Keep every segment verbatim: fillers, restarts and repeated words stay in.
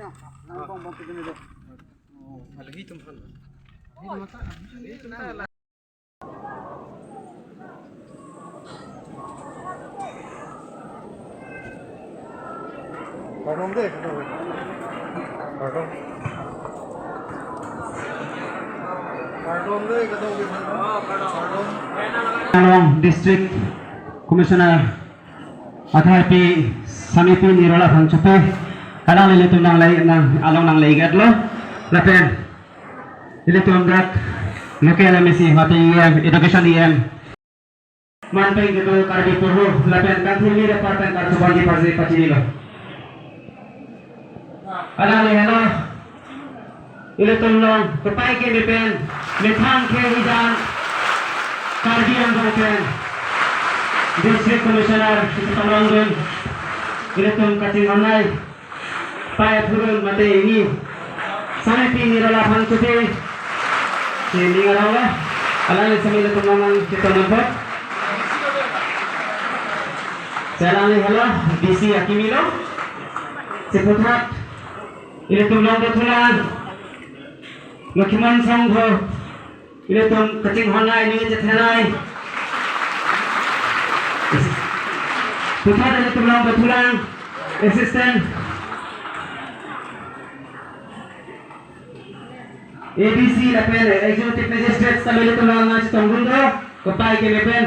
Pardon de, pardon. Pardon. Pardon de, pardon. Pardon. Along District Commissioner athai pi Samipi Nirola Phangchopi, alangli ilitum nanglai nang along nanglai gatlo, lapen ilitum dak local M A C mate E M, Education E M, manpeng kedo Karbi Porhu, lapen kangthir mir apar pen karsu ponji pasi pachinilo. Alangli henlo, ilitum along kepai keme pen, methang kehijang Karbi Anglong pen District Commissioner si tolongdun, ilitum kachinghon-ai pai apurun mate ini Samipi Nirola Phangchopi, si ning arong lo, alangli sami ilitum nangchetong nangkok. Si alangli henlo D C akimi lo. Si puthot ilitum along dothulang Lokhimon Songho, ilitum kachinghon-ai, ning chethan-ai. Puthot ilitum along dothulang Assistant A D C lapen Executive Magistrate sami ilitum along nangchetongdun do, kepai keme pen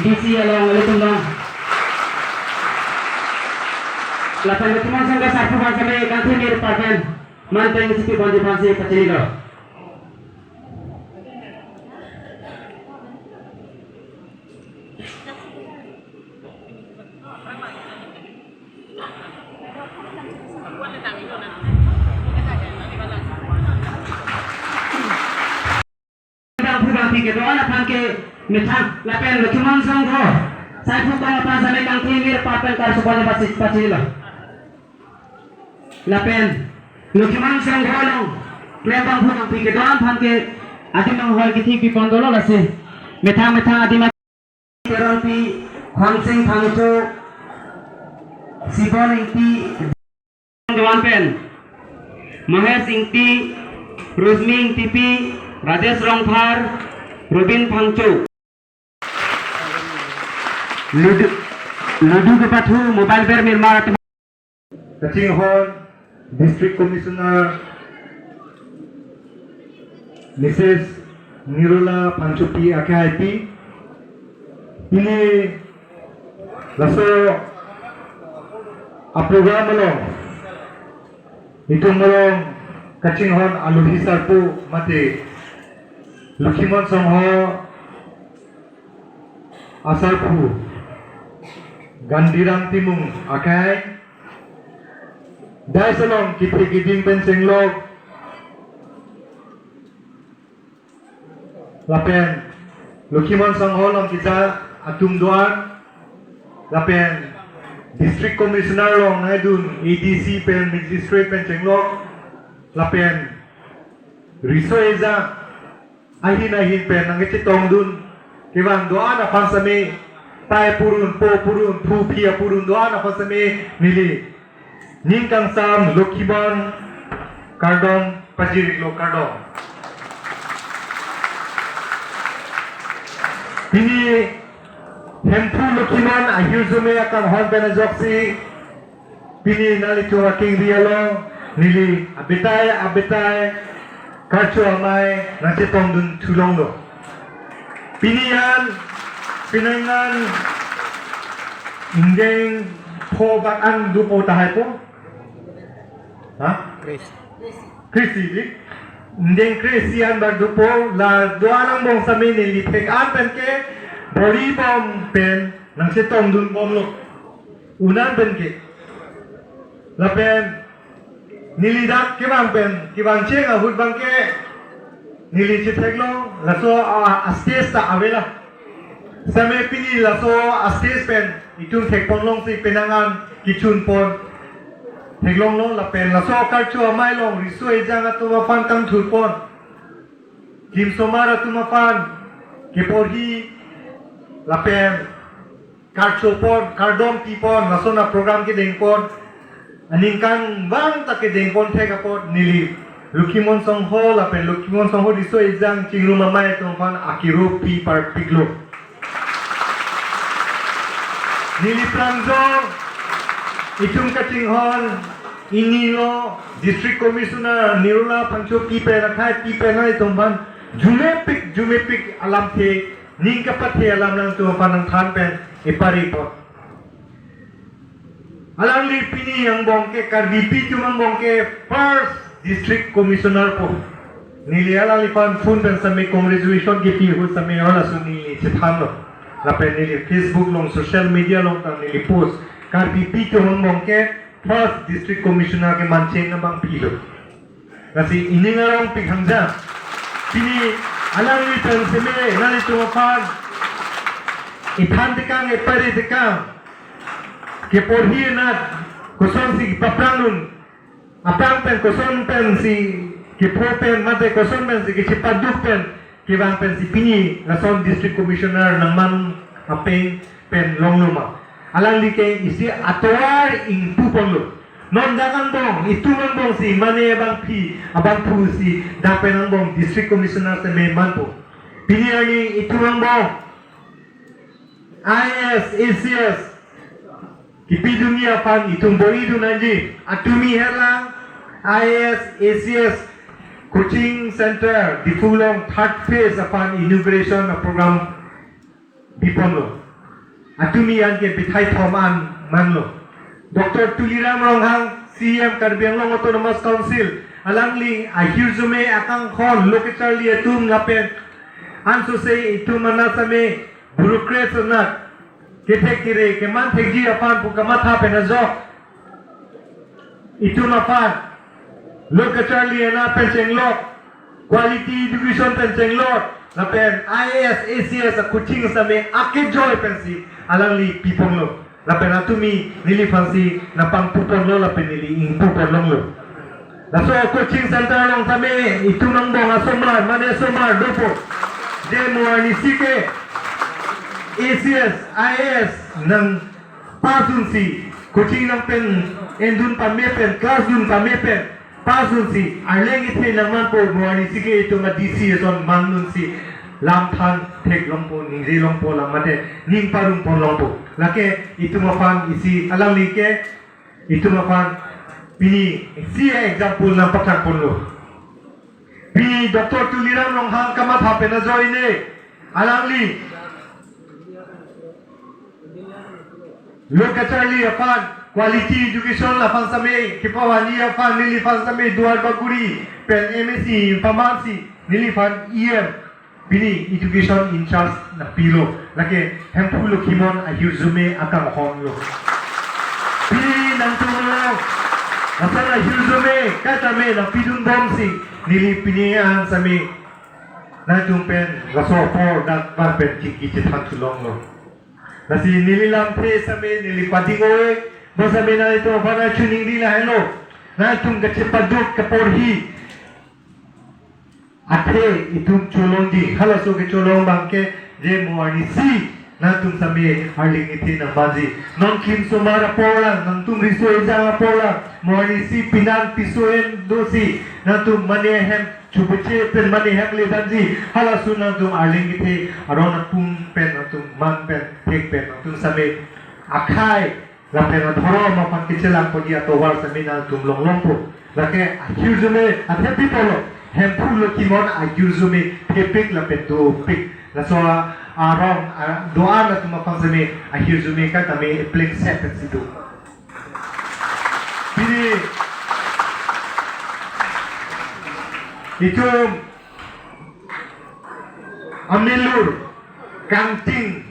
D C along ilitum along. Lapen Lokhimon Songho asarpo aphan sami kangthir mir apar pen manpeng si ponji pasi pachinilo. Bangphu bangphi kedo-an aphan ke methang lapen Lokhimon Songho asarpo aphan sami kangthir mir apar pen karsu ponji pasi pachinilo. Lapen Lokhimon Songho along klem bangphu bangphi kedo-an aphan ke adim anghoi kithi pipon dolo, lasi methang methang adim Teronpi, Khonsing Phangcho, Sibon Ingti, Doan pen Mahesh Ingti, Rosmi Ingtipi, Rajesh Rongphar, Robin Phangcho. Ludu, ludu kepathu mobile ber mirmar atum. Kachinghon District Commissioner Missus Nirola Phangchopi akhai pi, pini laso a-program along itum along kachinghon alohi sarpo mate Lokhimon Songho asarpo Gandhirang Timung akhai, dais along kithi kiding pen chenglok, lapen Lokhimon Songho along kisa atum doan, lapen District Commissioner along nangdun A D C pen Magistrate pen chenglok, lapen riso ejang ahin ahin pen nangchetongdun kevang doan aphan sami, pai purun, po purun, phu phi apurun doan aphan sami neli ning kangsam Lokhimon kardom pajirlo, kardom. Pini Hemphu Lokhimon ahirjume akanghon pen ajoksi pini nanglitum akengri along neli abetai abetai karcho amei nangchetongdun thulonglo. Pini an, penang an ingdeng pho bak an dopo tahai po. Ha? Kre-isi. Kre-isi di. Ingdeng kre-isi anbak dopo, la doan angbong sami neli thek an pen ke bor-i bom pen nangchetongdun bomlo. Un an pen ke. Lapen neli dak kevang pen, kevang cheng ahut abang ke neli chetheklo, laso a, a-stage ta avelo. Same pini laso a-stage pen itum thekpon longsi penang an kechun pon theklonglo, lapen laso karcho amei along riso ejang atum aphan kangthur pon, klimsomar atum aphan keporhi lapen karcho pon, kardom pi pon, lason a-program kedeng pon. Aningkanvang ta kedengpon thek apot neli Lokhimon Songho lapen Lokhimon Songho Riso Ejang Chingrum Amei atum aphan akero pi parpiklo. Neli prangjo itum kachinghon inilo District Commissioner Nirola Phangchopi pen akhai pi pen itum aphan jumepik jumepik alamthe, ning kapathe alam nangtum aphan nangthan pen epari pon. Alangli pini angbong ke Karbipi atum angbong ke first district commissioner po. Neli alangliphan phone pen sami congratulation kipi ahut sami halaso neli chethanlo. Lapen neli Facebook along, social media along ta neli post. Karbipi atum angbong ke first district commissioner kemancheng abang pilo. Lasi ining arong pik hangja. Pini alangli pen seme nanglitum aphan ethan tekang, epari tekang, keporhi anat kosonsi kepaphrang dun, aphrang pen koson pensi kepho pen mate koson pensi kechepaduk pen kevang pensi pini lason District Commissioner nangman apeng pen longlo ma. Alangli ke isi atovar ingpu ponlo. Non dak angbong, itum angbong si mane abangpi, abangphu si dak pen angbong District Commissioner seme manpo. Pini arni itum angbong I A S, A C S kipidunji aphan itum bor-idun nangji. Atumi herlang I A S, A C S coaching center Diphu along third phase aphan inauguration a-program biponlo. Atumi an ke bithai thom an manlo. Doctor Tuliram Ronghang, C E M Karbi Anglong Autonomous Council, alangli ahirjume akangkhon lo kacharli atum lapen ansose itum anat same bureaucrats anat kethek kere keman thekji aphan pu kamatha pen ajok itum aphan lo kacharli anat pen chenglok, quality education pen chenglok, lapen I A S, A C S a-coaching same akejoi pensi alangli piponlo. Lapen atumi neliphansi nangpangpu ponlo lapen neli ingpu ponlonglo. Laso coaching center along same itum angbong asomar, mane asomar dopo. Je mo arnisi ke A C S, I A S nangpass dunsi, coaching nangpen endun pame pen, class dun pame pen pass dunsi arleng kethe nangmanpo, mo arnisi ke itum a-D C ason man dunsi lam than theklongpo, ningjelongpo, lam mate ning parum ponlongpo. Lake itum aphan isi alangli ke itum aphan pini isi example nangpathan ponlo. Pini Doctor Tuliram Ronghang kamatha pen ajoine alangli lo kacharli aphan, quality education laphan same kepavanji aphan neliphan same Duar Bagori pen M A C pamansi neliphan E M, pini education in charge nangpilo. Lake Hemphu Lokhimon ahirjume akanghon lo. Pini nangtum lo, lason ahirjume kaitame nangpidunbomsi neli pini an same nangtum pen laso apor dak bang pen chingki chethan thulonglo. Lasi neli lamthe same neli pading oi, bonsitame nanglitum aphan chiningri lahelo. Nangtum kachepaduk kaporhi athe itum cholongji, halaso kecholong abang ke je mo arnisi nangtum same arleng kethe nangmanji. Non klim osomar apor lang, nangtum riso ejang apor lang, mo arnisi pinan piso en dosi nangtum mane ahem chubuche pen mane ahem le damji, halaso nangtum arleng kethe aron apung pen nangtum man pen thek pen nangtum same akhai lapen adhorom aphan kechelang ponji atovar same nangtum longlongpo. Lake ahirjume athe pi pulo, Hemphu Lokhimon ahirjume thepik lapen dopik. Laso arong a, do-an atum aphan same ahirjume kaitame epleng sep pensi do. Pini itum amelur kangting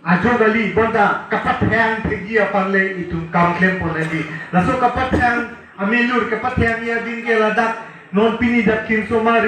ajo kali bonta kapathang thekji aphan le itum kam klem pon nangji. Laso kapathang amelur kapathangji adin ke ladak non pini dak klim osomar